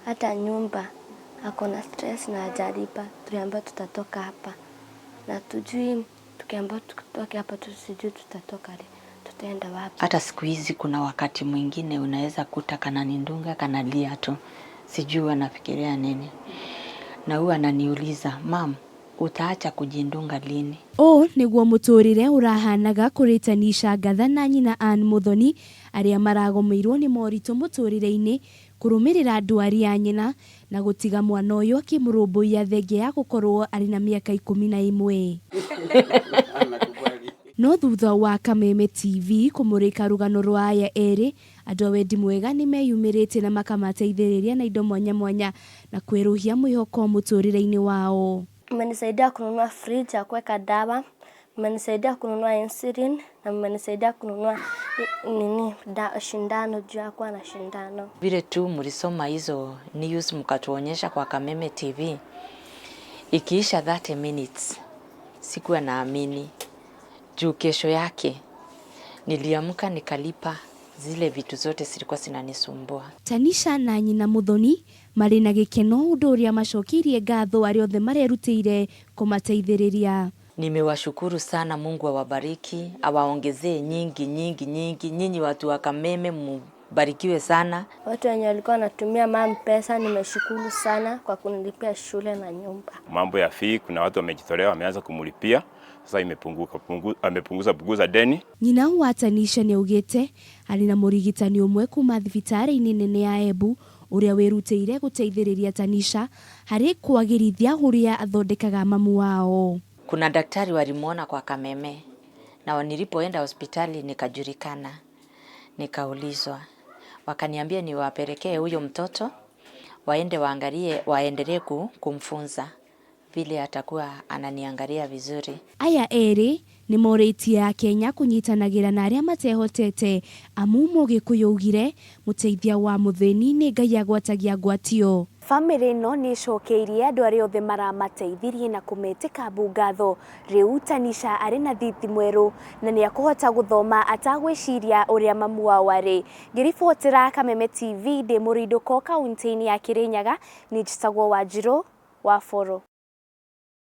Hata nyumba ako na stress na hajalipa. Tuliambiwa tutatoka hapa na tujui, tukiambiwa tutoke hapa tusijui tutatoka tutaenda wapi. Hata siku hizi kuna wakati mwingine unaweza kuta kananidunga kanalia tu, sijui anafikiria nini, na huwa ananiuliza, "Mum, utaacha kujidunga lini?" Ũũ nĩguo mũtũrĩre ũrahanaga kũrĩ Tanisha Ngatha na nyina Ann Muthoni, arĩa maragũmĩirwo nĩ moritũ mũtũrĩre-inĩ kũrũmĩrĩra ndwari ya nyina na gũtiga mwana ũyũ akĩmũrũmbũiya thengia ya gũkorwo arĩ na mĩaka 11. No thutha wa Kameme TV kũmũrĩka rũgano rwa aya erĩ, andũ a wendi mwega nĩ meyumĩrĩtie na makamateithĩrĩria na indo mwanya mwanya na kwerũhia mwĩhoko mũtũrĩre-inĩ wao. Mmenisaidia kununua fridge ya kuweka dawa, mmenisaidia kununua insulin na mmenisaidia kununua nini sindano juu ya kuwa na sindano. Vile tu mlisoma hizo news mkatuonyesha kwa Kameme TV, ikiisha 30 minutes sikuwa naamini, juu kesho yake niliamka nikalipa zile vitu zote zilikuwa zinanisumbua. Tanisha na nyina Muthoni marĩ na gĩkeno, ũndũ ũrĩa macokeirie ngatho arĩa othe marerutĩire kũmateithĩrĩria. Nimewashukuru sana, Mungu awabariki, awaongezee nyingi nyingi nyingi. Nyinyi watu wa Kameme mubarikiwe sana. Watu wenye walikuwa wanatumia mum pesa, nimeshukuru sana kwa kunilipia shule na nyumba. Mambo ya fee, kuna watu wamejitolea, wameanza kumlipia sasa, imepunguka amepunguza punguza deni. Nyina wa Tanisha nĩ augĩte arĩ na mũrigitani ũmwe kuma thibitarĩ-inĩ nene ya Embu ũrĩa wĩrutĩire gũteithĩrĩria Tanisha harĩ kwagĩrithia ũrĩa athondekaga mamu wao. Kuna daktari walimwona kwa Kameme na nilipoenda hospitali nikajulikana, nikaulizwa, wakaniambia niwapelekee huyo mtoto waende waangalie, waendelee kumfunza vile atakuwa ananiangalia vizuri. Aya erĩ nĩ morĩtie Akenya kũnyitanagĩra na arĩa matehotete, amu Mũgĩkũyũ augire mũteithia wa mũthĩni nĩ Ngai agwatagia ngwatio. Bamĩrĩ ĩno nĩ ĩcokeirie andũ arĩa othe maramateithirie na kũmetĩka mbu ngatho. Rĩu Tanisha arĩ na thithi mwerũ na nĩ akũhota gũthoma atagwĩciria ũrĩa mamu wao arĩ. Ngĩribotera Kameme TV ndĩ Mũrindũko, kaũntĩ-inĩ ya Kĩrĩnyaga, niĩ njĩtagwo Wanjirũ wa Boro.